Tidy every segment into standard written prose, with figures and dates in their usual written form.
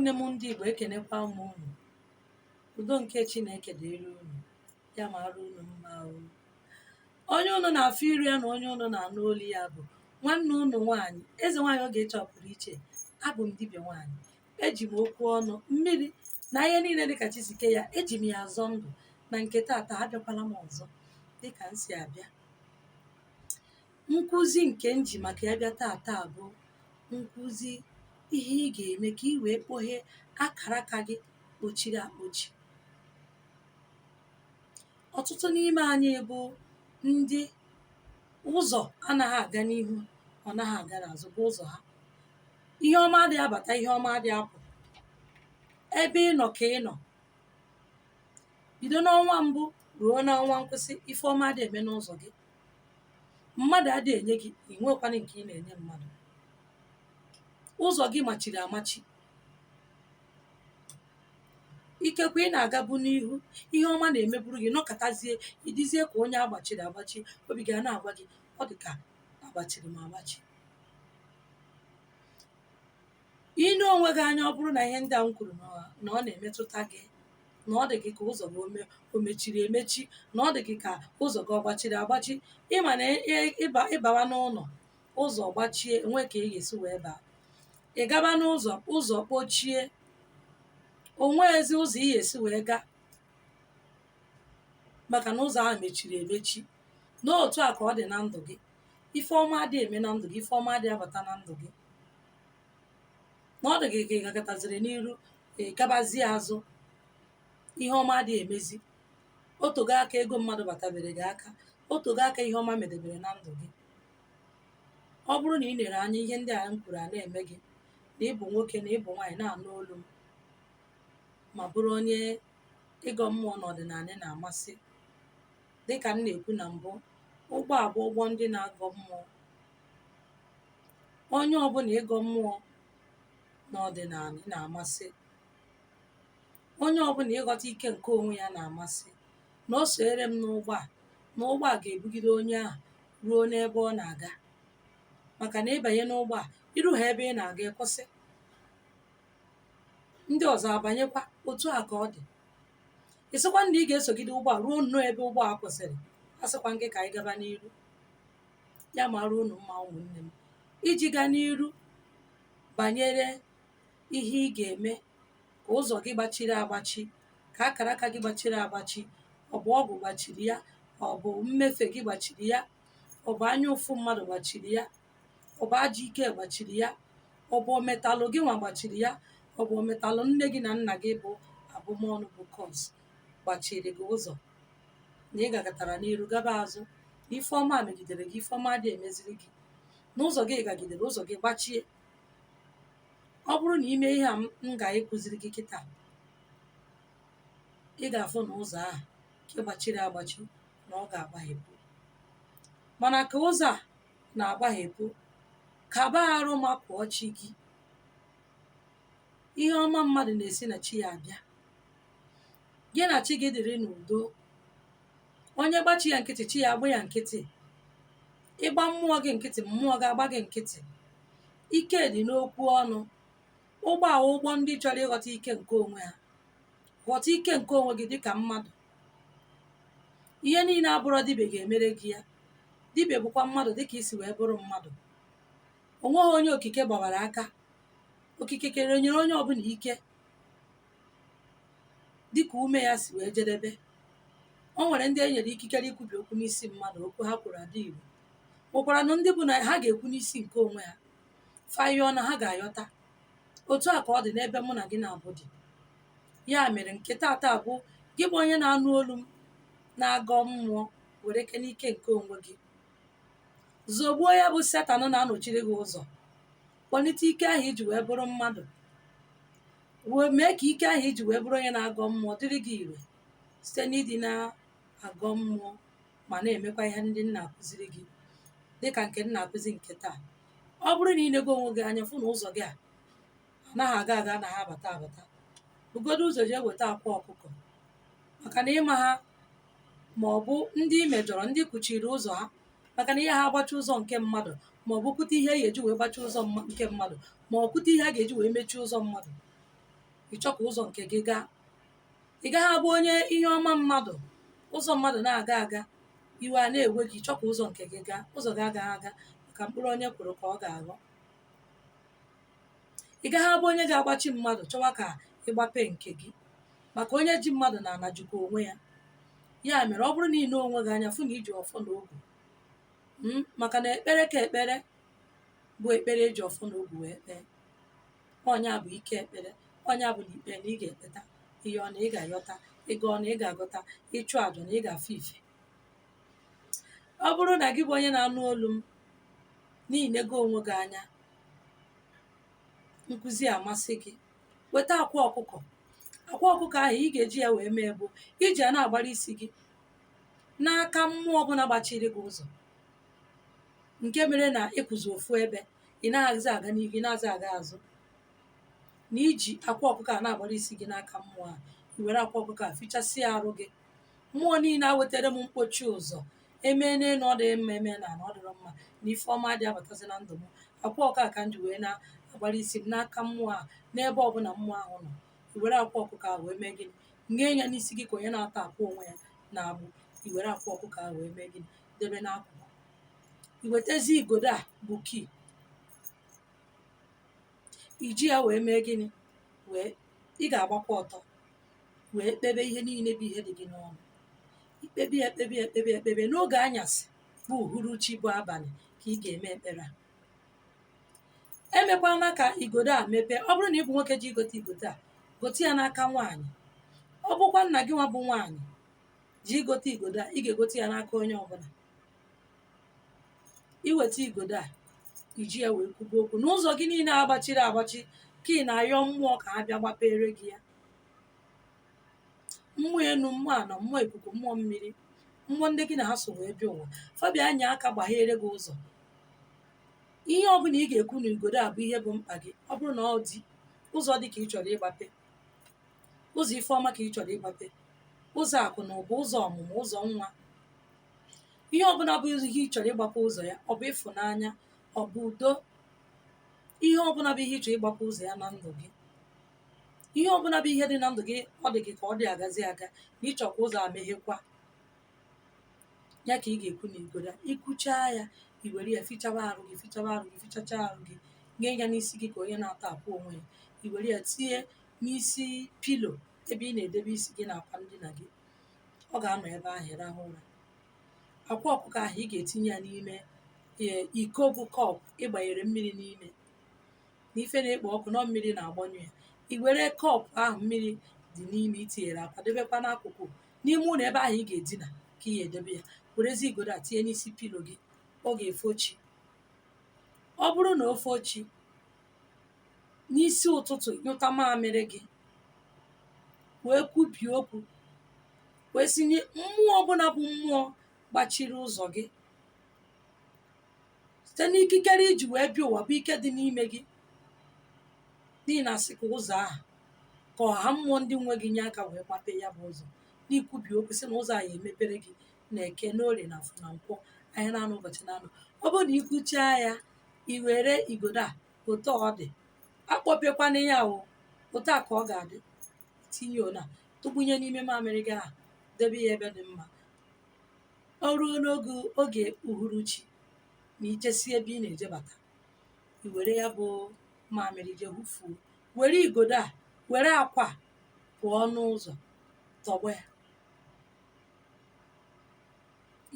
Ụmụnne m ndị Igbo, ekenekwa m unu. Udo nke Chineke dịrị unu. Ya mara unu mma o. Onye unu na-afụ iru ya na onye unu na-anụ olu ya bụ nwanne unu nwaanyị, eze nwaanyị Ogechi ọpụrụ iche. Abụ m dibịa nwaanyị. Eji m okwu ọnụ, mmiri na ihe niile dịka chi si kee ya, eji m ya azọ ndụ. Na nke taata abịakwala m ọzọ dịka m si abịa. Nkụzi nke m ji maka ya bịa taata bụ nkụzi ihe ị ga-eme ka ị wee kpọghee akara aka gị kpochiri akpochi. Ọtụtụ n'ime anyị bụ ndị ụzọ anaghị aga n'ihu, ọ naghị aga n'azụ bụ ụzọ ha. Ihe ọma adịghị abata, ihe ọma adịghị apụ. Ebe ị nọ ka ị nọ. Bido n'ọnwa mbụ ruo n'ọnwa nkwụsị, ife ọma adịghị eme n'ụzọ gị. Mmadụ adịghị enye gị, ị nwekwanụ nke ị na-enye mmadụ. Ụzọ gị machiri amachi. Ikekwe ị na-agabu n'ihu, ihe ọma na-emeburu gị, nọkọtazie, ị dịzie ka onye agbachiri agbachi, obi ga na-agwa gị, ọ dị ka agbachiri m agbachi. I nee onwe gị anya, ọ bụrụ na ihe ndị a m kwuru na ọ na-emetụta gị, na ọ dị gị ka ụzọ gị o mechiri emechi, na ọ dị gị ka ụzọ gị ọ gbachiri agbachi, ị ma na ịbawa n'ụlọ, ụzọ gbachie, enwe ka ị ga-esi wee baa. Ị gaba n'ụzọ, ụzọ kpochie, o nweghịzi ụzọ ị ga-esi wee gaa maka na ụzọ ahụ mechiri emechi. N'otu a ka ọ dị na ndụ gị. Ife ọma adịghị eme na ndụ gị, ife ọma adịghị abata na ndụ gị. Na ọ dị gị ka ị gakọtaziri n'iru, ị gabazie azụ, ihe ọma adịghị emezi. Otogo aka ego mmadụ batabere gị aka, otogo aka ihe ọma medebere na ndụ gị. Ọ bụrụ na ị lere anya ihe ndị a m kwuru a na-eme gị, na ị bụ nwoke na ị bụ nwaanyị na-anụ olu m, ma bụrụ onye ịgọ mmụọ na ọdịnala na-amasị, dịka m na-ekwu na mbụ, ụgbọ a bụ ụgbọ ndị na-agọ mmụọ. Onye ọbụla ịgọ mmụọ na ọdịnala na-amasị, onye ọbụla ịghọta ike nke onwe ya na-amasị, na o sonyere m n'ụgbọ a, na ụgbọ a ga-ebugide onye ahụ ruo n'ebe ọ na-aga. Maka na ịbanye n'ụgbọ a, iru ha ebe ị na-aga, ịkwụsị, ndị ọzọ abanyekwa. Otu a ka ọ dị. Ị sịkwa na ị ga-esogide ụgbọ a ruo nnọọ ebe ụgbọ a kwụsịrị, a sịkwa gị ka anyị gaba n'iru. Ya mara unu mma, ụmụnne m. Iji gaa n'iru banyere ihe ị ga-eme ka ụzọ gị gbachiri agbachi, ka akara aka gị gbachiri agbachi, ọ bụ ọgwụ gbachiri ya, ọ bụ mmefe gị gbachiri ya, ọ bụ anya ụfụ mmadụ gbachiri ya, ọ bụ ajọ ike gbachiri ya, ọ bụ ometalụ gị nwa gbachiri ya, ọ bụ ometalụ nne gị na nna gị bụ abụmọnụ bụ curse gbachiri gị ụzọ, na ị gakọtara n'iru gaba azụ, na ife ọma megidere gị, ife ọma adịghị emeziri gị, n'ụzọ gị gagidere ụzọ gị gbachie. Ọ bụrụ na ime ihe a m ga-ekụziri gị kịta, ị ga-afụ na ụzọ ahụ nke gbachiri agbachi na ọ ga-agbaghepụ. Mana ka ụzọ a na-agbaghepụ, kaba arụ makụọ chi gị. Ihe ọma mmadụ na-esi na chi ya abịa. Gị na chi gị dịrị n'udo. Onye gbachi ya nkịtị, chi ya agba ya nkịtị. Ịgba mmụọ gị nkịtị, mmụọ ga-agba gị nkịtị. Ike dị n'okwu ọnụ. Ụgbọ a ụgbọ ndị chọrọ ịghọta ike nke onwe ha. Ghọta ike nke onwe gị dịka mmadụ. Ihe niile abụrọ dibịa ga-emere gị ya. Dibịa bụkwa mmadụ dịka isi wee bụrụ mmadụ. O nweghị onye okike gbawara aka. Okike kere nyere onye ọbụla ike dịka ume ya si wee jedebe. O nwere ndị e nyere ikikere ikwubi okwu n'isi mmadụ, okwu ha kwuru adị ire. Nwekwaranụ ndị bụ na ha ga-ekwu n'isi nke onwe ha, fa yọọ na ha ga-ayọta. Otu a ka ọ dị n'ebe mụ na gị na-abụ dị. Ya mere nke taata bụ gị bụ onye na-anụ olu m na-agọ mmụọ, were kene ike nke onwe gị. Zọgbuo ya bụ Setan na-anọchiri gị ụzọ. Kpọlite ike ahụ iji wee bụrụ mmadụ. Wee mee ka ike ahụ iji wee bụrụ onye na-agọ mmụọ dịrị gị ire site n'ịdị na-agọ mmụọ ma na-emekwa ihe ndị m na-akụziri gị dịka nke m na-akụzi nke taa. Ọ bụrụ na ị nego onwe gị anya fụ na ụzọ gị a anaghị aga aga, anaghị abata abata, bugodo ụzọ jee weta akwa ọkụkọ, maka na ịma ha ma ọ bụ ndị i mejọrọ, ndị kuchiri ụzọ ha, maka na ihe ha agbachi ụzọ nke mmadụ, ma ọ bụ kwute ihe a ga-eji wee gbachi ụzọ nke mmadụ, ma ọ kwute ihe a ga-eji wee mechie ụzọ mmadụ. Ịchọ ka ụzọ nke gị gaa. Ị gaghị abụ onye ihe ọma mmadụ, ụzọ mmadụ na-aga aga, iwe a na-ewe gị. Ịchọ ka ụzọ nke gị gaa, ụzọ gị agaghị aga, maka mkpụrụ onye kwuru ka ọ ga-aghọ. Ị gaghị abụ onye ga-agbachi mmadụ chọwa ka ịgbape nke gị, maka onye ji mmadụ na-ana jikwa onwe ya. Ya mere, ọ bụrụ na ị na onwe gị anya, fụ na iji ọfọ na ogu, maka na ekpere ka ekpere bụ ekpere eji ọfọ na ogu wee kpee. Ọnya bụ ike ekpere, ọnya bụ na ikpe na ị ga-ekpeta ihe ọ na ị ga-ayọta ego, ọ na ị ga-agọta, ịchụ àjà na ị ga-afụ ife. Ọ bụrụ na gị bụ onye na-anụ olu m n'ihi nego onwe gị anya, nkụzi amasị gị, weta akwa ọkụkọ. Akwa ọkụkọ ahụ ị ga-eji ya wee mee bụ iji a na-agbara isi gị n'aka mmụọ ọbụla gbachiri gị ụzọ, nke mere na ịkwụzi ofu ebe, ị na-ahazi aga n'ihu, ị na-aza aga azụ. Na iji akwa ọkụkọ a na-agbara isi gị n'aka mmụọ a, i were akwa ọkụkọ a fichasịa arụ gị. Mmụọ niile a wetara m mkpochi ụzọ, emee n'elu ọ dị mma, emee na ala ọ dịrọ mma, na ife ọma dị abatazi na ndụ m, akwa ọkụkọ a ka m ji wee na-agbara isi m n'aka mmụọ a n'ebe ọbụla mmụọ ahụ nọ. I were akwa ọkụkọ a wee mee gịnị? Nye ya n'isi gị ka onye na-ata akwa onwe ya na-agbụ. I were akwa ọkụkọ a wee mee gịnị? Debe n'akụkụ. I wetezi igodo a bụ kii, iji ya wee mee gịnị? Wee ị ga-agbakwa ọtọ wee kpebe ihe niile bụ ihe dị gị n'ọnụ. Ikpebi ya, ekpebi, ekpebi, ekpebe n'oge anyasị bụ uhuruchi, bụ abalị, ka ị ga-eme ekpere a. Emekwana ka igodo a mepee. Ọ bụrụ na ị bụ nwoke ji igote igodo a, gote ya n'aka nwaanyị. Ọ bụkwa nna gị nwa bụ nwaanyị ji igote igodo a, ị ga-egote ya n'aka onye ọbụla. Iweta igodo a, iji ya wee kwuba okwu n'ụzọ gị niile agbachiri agbachi, ka ị na-ayọ mmụọ ka ha bịa gbapere gị ya. Mmụọ enu, mmụọ ana, mmụọ ikuku, mmụọ mmiri, mmụọ ndị gị na ha so wee bịa ụwa, fabia anya aka gbaghere gị ụzọ. Ihe ọbụla ị ga-ekwu na igodo a bụ ihe bụ mkpa gị. Ọ bụrụ na ọ dị ụzọ dị ka ị chọrọ ịgbape, ụzọ ife ọma ka ị chọrọ ịgbape, ụzọ akụ na ụba, ụzọ ọmụmụ, ụzọ nwa, ihe ọbụla bụ ihe ị chọrọ ịgbape ụzọ ya, ọ bụ ịfụnanya, ọ bụ udo, ihe ọbụla bụ ihe ị chọrọ ịgbape ụzọ ya na ndụ gị, ihe ọbụla bụ ihe dị na ndụ gị ọ dị gị ka ọ dị agazi aga na ịchọkwa ụzọ a meghekwa ya, ka ị ga-ekwu na igodo a. Ikwuchaa ya, i were ya fichawa arụ gị, fichawa arụ gị, fichacha arụ gị, nye ya n'isi gị ka onye na-ata akwa onwe ya. I were ya tinye n'isi pillow ebe ị na-edebe isi gị na akwa ndina gị. Ọ ga-anọ ebe ahụ ịrahụ ụra. Akwa ọkụkọ ahụ ị ga-etinye ya n'ime iko bụ cup ịgbanyere mmiri n'ime, na ife na-ekpo ọkụ nọ mmiri na-agbanyụ ya. I were cup ahụ mmiri dị n'ime itinyere akwa debekwa n'akụkụ n'ime ụlọ ebe ahụ ị ga-edina ka ị ga-edebe ya. Werezi igodo a tinye n'isi pillow gị. Ọ ga-efochi. Ọ bụrụ na o fochi n'isi ụtụtụ, nyụta mamịrị gị wee kwubie okwu wee sị mmụọ ọbụla bụ mmụọ gbachiri ụzọ gị, site n'ikikere iji wee bịa ụwa bụ ike dị n'ime gị, n'ihi na asị ka ụzọ ahụ ka ọha mmụọ ndị nwe gị nye aka wee gbape ya bụ ụzọ. N'ikwubi okwu sị na ụzọ ahụ emepere gị na Eke, n'Orie, na Afọ, na Nkwọ, ahịa na-anọ, ụbọchị na-anọ. Ọ bụrụ na ikwuchaa ya, i were igodo a otu ọ dị, akpọpekwana ya o, otu a ka ọ ga-adị. Tinye ona tụgbunye n'ime mamịrị gị ahụ, debe ya ebe dị mma. Ọ ruo n'oge oge uhuruchi ma ichesi ebe ị na-ejebata, i were ya bụ mamịrị jee hufuo, were igodo a, were akwa pụọ n'ụzọ tọgbọ ya.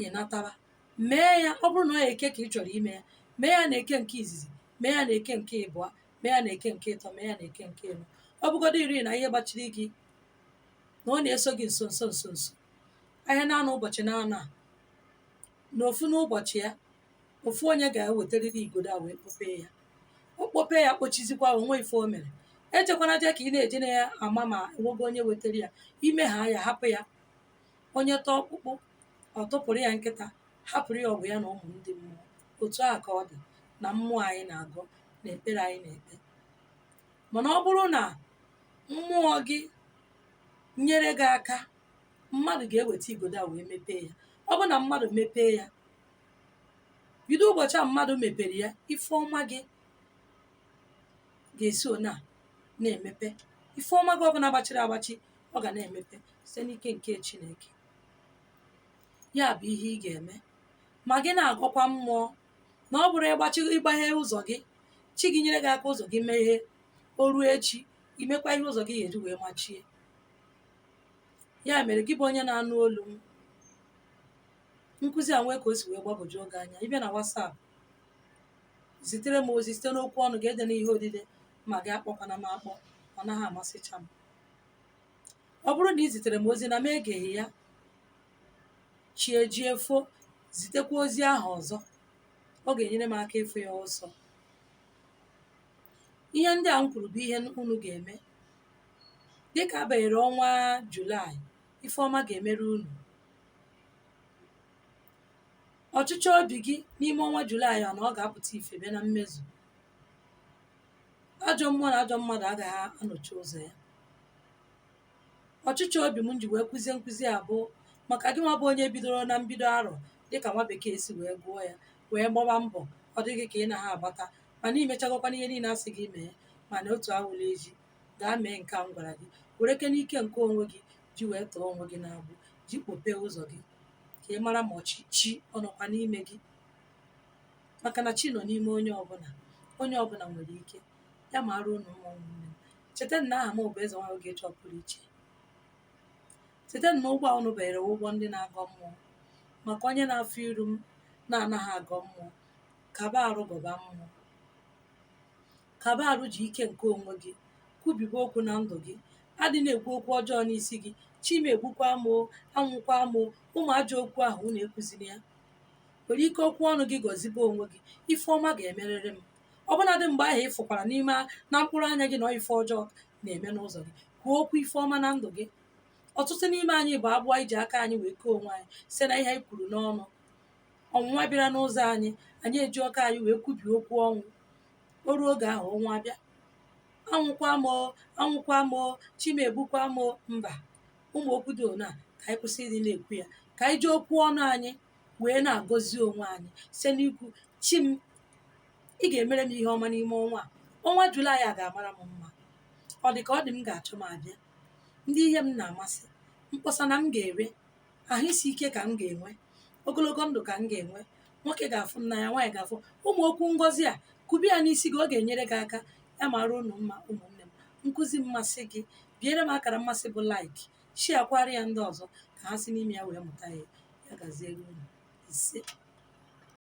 Ị natara mee ya. Ọ bụrụ na ọ Eke ka ị chọrọ ime ya, mee ya na Eke nke izizi, mee ya na Eke nke ịbụọ, mee ya na Eke nke ịtọ, mee ya na Eke nke ịnọ. Ọ bụgodo iri na ihe gbachiri gị na ọ na-eso gị nso nso nso nso, ahịa na-anọ, ụbọchị na-anọ a na ofu n'ụbọchị ya, ofu onye ga-ewetarịrị igodo a wee kpọpee ya. O kpọpee ya, kpochizikwa onwe ife o mere. Ejekwana je ka ị na-eje na ya ama ma enwego onye wetara ya. Ime ha ya, hapụ ya. Onye tọọ ọkpụkpụ, ọ tụpụrụ ya nkịta, hapụrụ ya ọgụ ya na ụmụ ndị mmụọ. Otu a ka ọ dị na mmụọ anyị na-agọ na ekpere anyị na-ekpe. Mana ọ bụrụ na mmụọ gị nyere gị aka, mmadụ ga-eweta igodo a wee mepee ya. Ọ bụ na mmadụ mepee ya, bido ụbọchị a mmadụ mepere ya, ife ọma gị ga-esi ona na-emepe. Ife ọma gị ọbụla gbachiri agbachi, ọ ga na-emepe site n'ike nke Chineke. Ya bụ ihe ị ga-eme ma gị na-agọkwa mmụọ na ọ bụrụ ịgbachi ịgbaghe ụzọ gị, chi gị nyere gị aka ụzọ gị meghee, o ruo echi imekwa ihe ụzọ gị ga-eji wee machie. Ya mere gị bụ onye na-anụ olu m, nkụzi a nwee ka o si wee gbagwojuo gị anya, ịbịa na WhatsApp zitere m ozi site n'okwu ọnụ ga-ede n'ihe odide, ma gị akpọkwana m akpọ, ọ naghị amasịcha m. Ọ bụrụ na ị zitere m ozi na m egeghị ya, chi ejie fo, zitekwa ozi ahụ ọzọ, ọ ga-enyere m aka ịfụ ya ọsọ. Ihe ndị a m kwuru bụ ihe unu ga-eme. Dịka a banyere ọnwa Julaị, ife ọma ga-emere unu. Ọchịchọ obi gị n'ime ọnwa Julaị a na ọ ga-apụta ife bịa na mmezu. Ajọ mmụọ na ajọ mmadụ agaghị anọchi ụzọ ya. Ọchịchọ obi m ji wee kụzie nkụzi a bụ maka gị nwa bụ onye bidoro na mbido arọ, dịka nwa bekee si wee gụọ ya, wee gbaba mbọ, ọ dịghị ka ị na ha agbata, mana imechagokwana ihe niile asị gị mee, mana otu awụla eji gaa mee nke a m gwara gị. Were ke n'ike nke onwe gị ji wee tọọ onwe gị n'agbụ, ji kpopee ụzọ gị ka ị mara ma ọchịchị ọ nọkwa n'ime gị, maka na chi nọ n'ime onye ọbụla, onye ọbụla nwere ike. Ya mara unu mma ụmụnne m. Cheta na aha m bụ Eze Nwaanyị Ogechi Ọpụrụ Iche. Cheta na ụgbọ a unu banyere ụgbọ ndị na-agọ mmụọ, maka onye na-afụ iru m na-anaghị agọ mmụọ, kaba arụ gọba mmụọ, kaba arụ ji ike nke onwe gị kwubibe okwu na ndụ gị. Adị na-ekwu okwu ọjọọ n'isi gị, chima egbukwa m o, anwụkwa m o, ụmụ ajọ okwu ahụ unu ekuziri ya. Were ike okwu ọnụ gị gọzibe onwe gị, ife ọma ga-emerịrị m. Ọbụnadị mgbe ahụ ị fụkwara n'ime na mkpụrụ anya gị na ife ọjọọ na-eme n'ụzọ gị, kwuo okwu ife ọma na ndụ gị. Ọtụtụ n'ime anyị bụ agbụ anyị ji aka anyị wee kee onwe anyị site na ihe anyị kwuru n'ọnụ. Ọnwụnwa bịara n'ụzọ anyị, anyị eji ọka anyị wee kwubie okwu ọnwụ. O ruo oge ahụ ọnwụ abịa, anwụkwa m o, anwụkwa m o, chima egbukwa m o. Mba, ụmụ okwu dị one a ka anyị kwụsị ịdị na-ekwu ya, ka anyị ji okwu ọnụ anyị wee na-agọzi onwe anyị site n'ikwu, chi m, ị ga-emere m ihe ọma n'ime ọnwa a. Ọnwa Julaị a ga-amara m mma. Ọ dị ka ọ dị m ga-achọ m abịa. Ndị ihe m na-amasị, mkpọsa na m ga-ere, ahụ isi ike ka m ga-enwe, ogologo ndụ ka m ga-enwe, nwoke ga-afụ m n'anya, nwaanyị ga-afụ. Ụmụ okwu ngọzi a kụbi ya n'isi gị, ọ ga-enyere gị aka. Ya mara unu mma ụmụnne m. Nkụzi mmasị gị, biere m akara mmasị bụ like, share kwara ya ndị ọzọ ka ha si n'ime ya wee mụta ya. Ya gaziere unu. Ise.